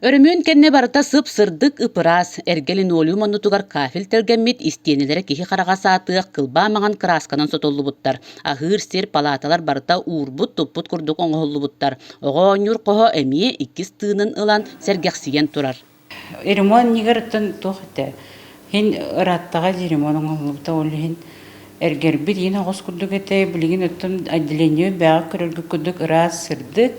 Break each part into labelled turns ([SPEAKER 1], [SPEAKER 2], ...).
[SPEAKER 1] Өрөмүөн кэннэ барыта сып-сырдык, ып-ыраас, эргэ линолеум оннутугар кафель тэлгэммит истиэнэлэрэ киһи хараҕа саатыах кылбаа маҥан кыраасканан сотуллубуттар. Аһыыр сир, палааталар барыта уурбут-туппут курдук оҥоһуллубуттар. Оҕо оонньуур хоһо эмиэ иккис тыынын ылан, сэргэхсийэн турар.
[SPEAKER 2] Ремонт иннигэр туох этэ, иһин ырааттаҕа дии ремонт оҥоһуллубута, ол иһин эргэрбит иһин оҕус курдук этэ, билигин оттон отделение бэҕэ көрөргө курдук ыраас, сырдык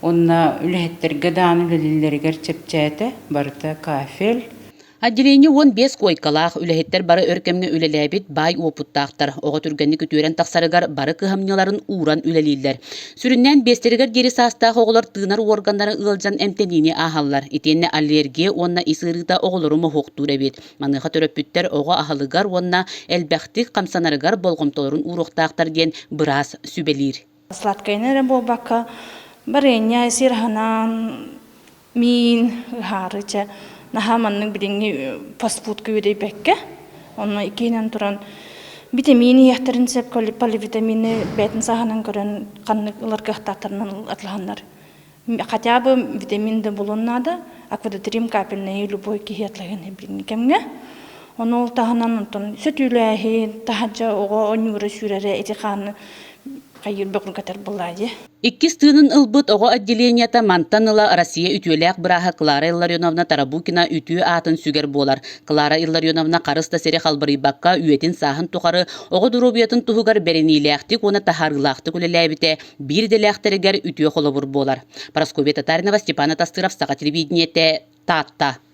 [SPEAKER 2] уонна үлэһиттэргэ даҕаны үлэлииллэригэр чэпчээтэ, барыта кафель.
[SPEAKER 1] Отделение 15 куойкалаах, үлэһиттэр бары өр кэмҥэ үлэлээбит баай уопуттаахтар. Оҕо түргэнник үтүөрэн тахсарыгар бары кыһамньыларын ууран үлэлииллэр. Сүрүннээн биэстэригэр диэри саастаах оҕолор тыынар уорганнара ыалдьан эмтэниини ааһаллар. Итиэннэ аллергия уонна ис ыарыыта оҕолору моһуоктуур эбит. Маныаха төрөппүттэр оҕо аһылыгар уонна элбэхтик хамсанарыгар болҕомтолорун ууруохтаахтар диэн быраас сүбэлиир.
[SPEAKER 3] Сладкайны эрэ буолбакка, барыанньа, сир аһынан, миин ыһаары чэ наһаа маннык билиҥҥи фастфудка үөдэйбэккэ онно иккиһинэн туран витамин иһиэхтэрин сөп поливитамины бэйэтин сааһынан көрөн ханнык ылар кыахтаахтарынан атылаһаннар хотя бы витамин да булуон наада аквадотрим капельнайы любой киһи атлаһыан билиҥҥи кэмҥэ ону ол таһынан онтон сөтүөлээһин таһырдьа оҕо оонньуура сүүрэрэ ити хааны хайыыр бөҕөргөтөр буоллаа дии.
[SPEAKER 1] Иккис тыынын ылбыт оҕо отделениета мантан ыла Россия үтүөлээх бырааһа Клара Илларионовна Тарабукина үтүө аатын сүгэр буолар. Клара Илларионовна харыс да сири халбарыйбакка үйэтин-сааһын тухары оҕо доруобуйатын туһугар бэриниилээхтик уонна таһаарыылаахтык үлэлээбитэ биир идэлээхтэригэр үтүө холобур буолар. Парасковья Татаринова, Степан Атастыров, Саха телевидениетэ, Таатта.